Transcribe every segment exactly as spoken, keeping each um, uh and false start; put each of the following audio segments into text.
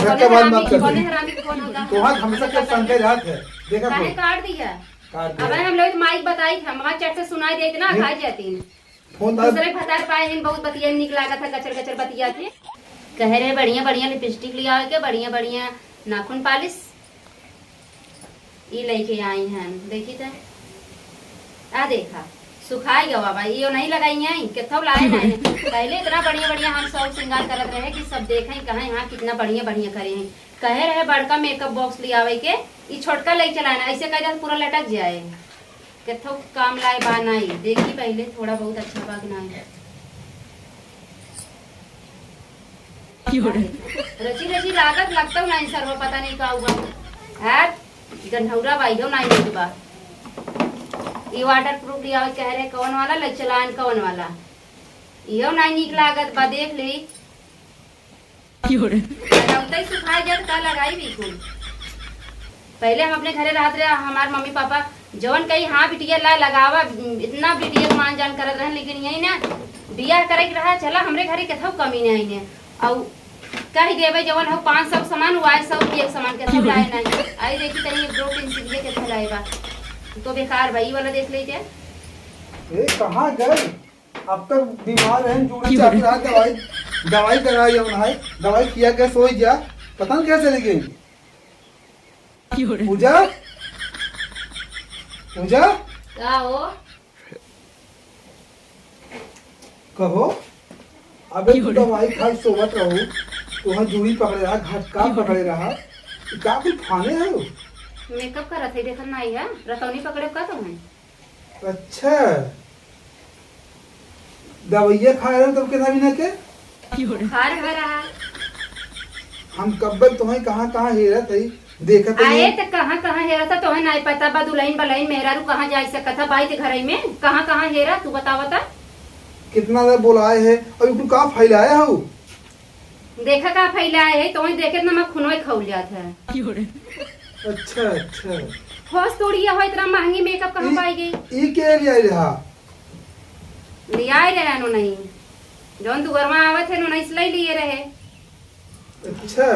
कौने धक्का बंद हरामी, मत कर। कौने हरामी के फोन होता है? तोहार हमेशा के संगे रहत है। देखा काहे तो। काट दिया? काट दिया। अब हम लोग माइक बताई थे, हमारे चट से सुनाई देते ना, ये खा जाती। फोन डाल। दूसरे भतार पाए हैं, बहुत बतिया निक लागत है, गचर गचर बतिया थे। कहे रहे बढ़िया बढ़िया लिपस्टिक ले आवे के, बढ़िया बढ़िया नाखून पालिश। ई लइके आई हैं, देखी त। आ देखा, सुखाई गवा बा, इयो नहीं लगाई हैं, केथौ लाए नहीं। पहले इतना बढ़िया बढ़िया हम शौक श्रृंगार करत रहे कि सब देखें, कहें, "हाँ, कितना बढ़िया बढ़िया करे हैं।" कहे रहे बड़का मेकअप बॉक्स ले आवे के, ई छोटका लइ चलाना, ऐसे कह दे पूरा लटक जाए। केथौ काम लाए बा नहीं, देखी पहले थोड़ा बहुत अच्छा बा कि नहीं। रची रची लागत लगतौ नहीं सरवा, पता नहीं का हुआ। यार, गंढौरा बा, इहो नहीं नीक बा। ई वाटर प्रूफ लिया, कह रहे कौन वाला, लइ चलान कौन वाला, इहो नहीं नीक लागत बा, देख ली। लगावते ही सुखाए जात, का लगाई भी कुल। पहले हम अपने घरे रहत रहे, हमार मम्मी पापा जवन कही, "हाँ बिटिया, ला लगावा", इतना बिटिया के मान जान करत रहन, लेकिन यही ना बियाह करे के रहा, चला हमरे घरे केथौ कमी नहीं है। अउ कह देवे जवन हो पाँच सौ के सामान, वो आज सौ रुपया के सामान केथौ लाए नहीं। आई देखी तनी एक दो तीन चीज केथौ लाए बा, तो बेकार बा, ई वाला देख लेते। ए, कहाँ गए? अब तक बीमार है, जूड़ी चापी रहा, दवाई, दवाई कराई हम है, दवाई किया के सोई जा, पता नहीं कैसे चली गई। पूजा, पूजा, का हो? कहो, अबे तू दवाई खाई सोवत रहू, तोहर जूड़ी पकड़े रहा, घटका पकड़े रहा, ई का कुल फाने है हो? मेकअप करत है, देखत नहीं है, रतौनी पकड़े का तो है। अच्छा, दवाइया खाए रहे तब केतना बिना के? बुखार हो रहा। हम कब्बे तोहे कहाँ कहाँ हेरत हई, देखत हई। आए त कहाँ कहाँ हेरत ह, तोहे नाई पता बा, दुलहिन बलहिन मेहरारू कहाँ जाए सकत ह, बाई के घरई में कहाँ कहाँ हेरा, तू बतावा त। कितना ले बोलाए है, अभी कुल का फैलाए हऊ? देखा का फैलाए है, तोहे देखे त ना मैं खुनवे खौल जात है। अच्छा, अच्छा। होश तोड़ी हो, इतना महंगी मेकअप कहाँ ई, पाई गई? ई के ले आई रहा? लियाए रहे नो नहीं, जौन दुअरवा आवत है नो नहीं से ले लिए रहे। अच्छा।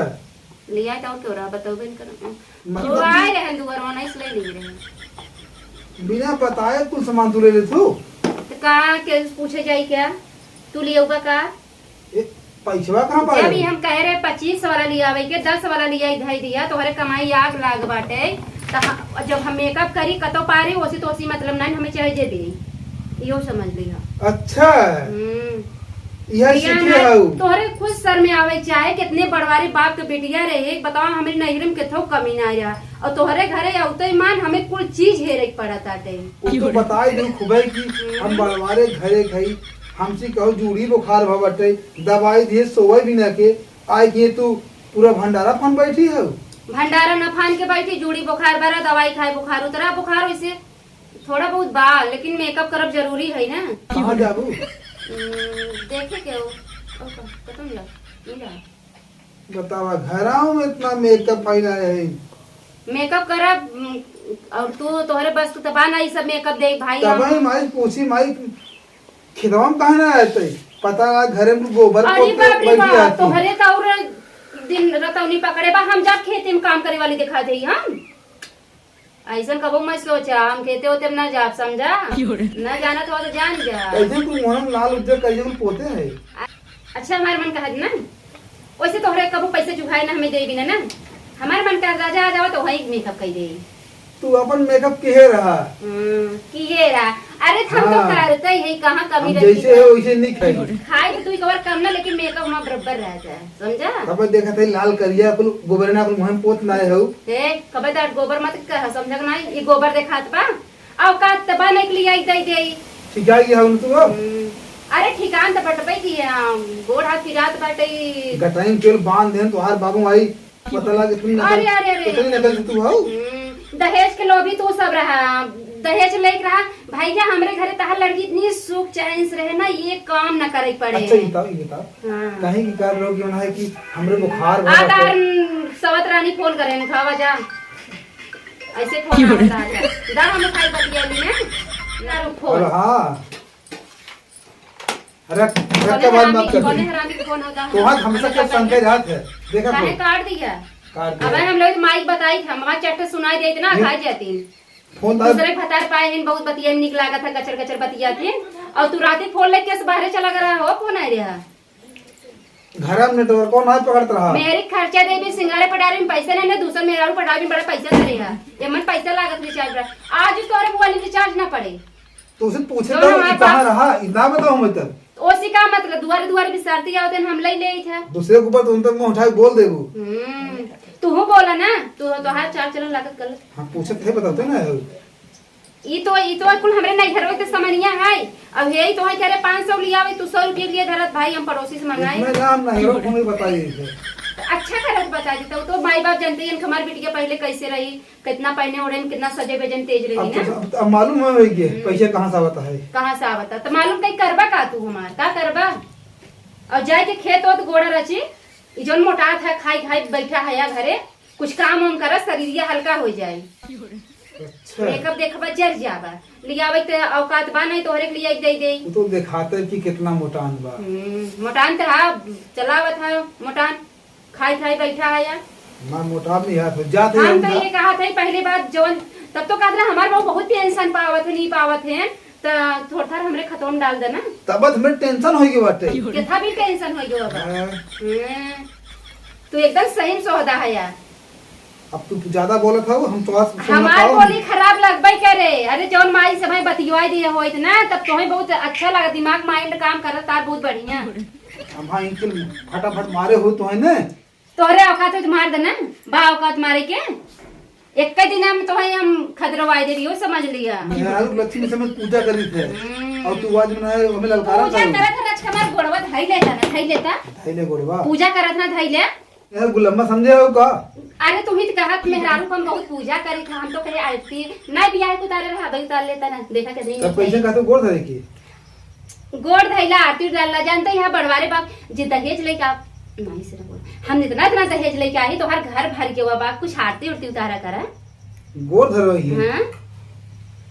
लियाए तो और क्यों रहा, बताओ बिन करो। मतलब तो आए रहे दुअरवा नहीं से ले लिए रहे। बिना बताए कुल सामान तू ले ले तू? तो का के पूछे जाई क्या? तू लियउबा का? ए, पैसवा कहाँ पाए? जब ही हम कहे रहे पच्चीस वाला लियावे के, दस वाला लिया धई दिया, तोहरे कमाई आग लाग बाटे। त ह-, जब हम मेकअप करी, कतौ पारी, ओसी तो ओसी मतलब नहीं, हमें चाहे जे दे, इहो समझ लिहा। अच्छा। हम्म। यह भैया सीखे ना, हऊ। तोहरे खुद शर्म आवे चाहे, कितने बड़वारी बाप के बिटिया रहे, बताओ, हमरे नैहर में केथो कमी ना रहा, और तोहरे घरे अउते मान हमें कुल चीज हेरे के पड़त आटे। वो तो बताई दू खूबे कि हम बड़वारे घरे खई, हमसे कहो जूड़ी बुखार भा बटे, दवाई दिए सोवे बिना के, आए कि तू पूरा भंडारा फान बैठी है। भंडारा न फान के बैठी, जूड़ी बुखार बरा, दवाई खाए बुखार उतरा, बुखार वैसे थोड़ा बहुत बा, लेकिन मेकअप करब जरूरी है ना। कहाँ जाबू? हम्म, देखे के हो, ओ, क-, कतम जा, ई जा। बतावा, घराओ में इतना मेकअप फैला है। मेकअप करब, हम्म, और तू, तोहरे बस के तबा ना ई सब मेकअप देख भाई, तबे हम माई पूछी, माई खेतवा में काहे ना आते? पता ना, घरे में गोबर अरे पोत के बाप रे बैठी बाप, रहती। तोहरे तो और दिन रतौनी पकड़े बा, हम जब खेते में काम करे वाली दिखा दे हम। ऐसन कबो मत सोचा, हम खेते होते में ना जाब, समझा? क्यों रे? ना जाना तो, तो जान जा। कैसे तू मोहन लाल उज्जर कैसे तू पोते है? अच्छा, हमार मन कहत ना, वैसे तोहरे कबो पैसे चुकाए ना हमें देबी ना, ना। हमार मन कहत राजा आ जावा तो वही मेकअप कर दे। तू अपन मेकअप किहे रहा। हम्म, किहे रहा। अरे हम तो हाँ। करते ही, कहाँ कमी हम रहती जैसे है। है वैसे नहीं खाई। खाए तो तू एक बार कम ना, लेकिन मेकअप हमार बराबर रह जाए, समझा? अब देखत है लाल करिया कुल गोबर ना कुल मुँह में पोत लाए हो। ए, कबे दाट गोबर मत कह, समझा कि नहीं? ये गोबर देखात बा। औकात त बा नहीं के लिए आई दे दे। ठीक है, ये हम तू हो। हम्म, अरे ठिकान त बटबे की है, गोड़ हाथ पिरात बाटे। गटाइन तेल बांध देन तोहार बाबू आई। पता लागे इतनी नकल, अरे, अरे, अरे। इतनी नकल से तू हऊ? हम्म, दहेज के लोभी तू सब रहा, दहेज लेके रहा। भैया, हमरे घरे तहार लड़की इतनी सुख चैन से रहे ना, ये काम ना करे पड़े। अच्छा, ये बताओ, ये बताओ। हाँ। कहीं की कर रहो कि ना है कि हमरे बुखार भरा आ तार सवत रानी फोन करे न खावा जा। ऐसे फोन आवत रहा जा। दा हम खाई बतिया ली ना। ना रुक फोन। अरे हाँ। अरे, रख के बात मत कर। कौन हरामी, कौन होता है? तोहार हमेशा के संग रहत है। देखा काहे तो? काट दिया? काट दिया। अबे हम लोग माइक बताई था, हमारा चट्ट सुनाई देत ना, ये खा जाती। फोन तो दूसरे भतार पाए हैं, बहुत बतिया में निक लागत है, कचर कचर बतिया थे। और तू राती फोन लेके से बाहरे चला गया हो, फोन आए रहा। घर में नेटवर्क कौन हाथ पकड़त रहा? मेरी खर्चा देवी सिंगारे पटारे में पैसे नहीं, दूसर मेहरारू पटारे में बड़ा पैसा धरे है। ये मन पैसा लागत रिचार्ज पर। आज तोहरे मोबाइल में रिचार्ज ना पड़े। तो उसे पूछे जो तो हमारे कहाँ पास रहा? इतना बताओ मैं तब। ओसी का मतलब दुआरे दुआरे बिसारती आवत हैं, हम लई लेई था। दूसरे के ऊपर तो उन तक मुंह उठाए बोल देबू। हम्म, तू हो बोला ना, तू हो, तोहार चाल चलन लागत गलत। हाँ, पूछत थे, बताते ना। ई तो, ई तो कुल हमरे नैहरवे के समनिया है। अब यही तो है कि अरे पाँच सौ लिया आवे, तू सौ रुपये लिए धरत भाई, हम पड़ोसी से मंगाए। इतने ना हम नैहरों को नहीं बताइए इसे। अच्छा करत बता देता, वो तो माई बाप जानते हैं कि हमार बिटिया पहले कैसे रही, कितना पहने ओढ़े में, कितना सजे बजे में तेज रही अब ना। तो, अब, अब मालूम है कि हम्म। पैसे कहाँ से आवता है। कहाँ से आवता? तो मालूम कहीं करबा का तू हमार, का करबा? और जाए के खेत ओत गोड़ा रची, ई जौन मोटात है, खाई खाई बैठा है या घरे, कुछ काम वाम करा, शरीरिया हल्का हो जाए। अच्छा। मेकअप देखबा जर जाबा, लियावे के औकात बा नहीं, तोहरे के लिए दे दे। वो तो दिखाते कि कितना मोटान बा। हम्म, मोटान तो हा, चलावत है मोटान, खाई खाई बैठा है या। मैं मोटान नहीं हाथ में जाते हम तो ये कहा था पहली बात जौन, तब तो कहत रहा हमार बहू बहुत टेंशन पावत है, नहीं पावत है, तो थोड़ा थोड़ा हमरे खतौन डाल देना। तब तो मेरे टेंशन होई गई बाटे। कितना भी टेंशन होई गई बाबा। हाँ। हम्म, तू एकदम सही में सोहदा है यार। अब तू ज्यादा बोलत हऊ, हम तो आज सुनत हमार हऊ। बोली खराब लगबे करे। अरे जौन माई से भाई बतियाई दिए होइत ना, तब तोहे बहुत अच्छा लगा, दिमाग माइंड काम करत तार बहुत बढ़िया। हम हाँ इनके फटाफट मारे हो तो है ना। तोहरे औकात हो तो मार देना, बा औकात मारे के। एक दिन हम तोहे हम खदरवाई दे रही हो, समझ लिया। मेहरारू लक्ष्मी समझ पूजा करी थे। हम्म। और तू आज मनाए हमें ललकारा पूजा करो। करत है, रच के हमार गोड़वा धई लेता ना, धई लेता। धई ले गोड़वा। पूजा करत ना धई ले। यार गुलम्मा समझे हो का? अरे तू ही तो कहत मेहरारू को हम बहुत पूजा करी था, हम तो कहे आरती ना बियाह को उतारे रहा, भाई उतार लेता ना, देखा के नहीं तब कैसे कहते गोड़ धरे की? गोड़ धैला आरती डालला, जानते यहाँ बड़वारे बाप जे दहेज लेके आप, नहीं से बोल, हम इतना इतना दहेज लेके आई तो हर घर भर के हुआ बाप, कुछ आरती उरती उतारा करा। गोड़ धरवाई है। हाँ?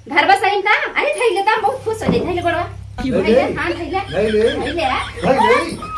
धरवा सही का? अरे धैले तो हम बहुत खुश हो जाए, धैले गोड़वा। धैले? धैले, हाँ धैले। धैले? धैले। धैले।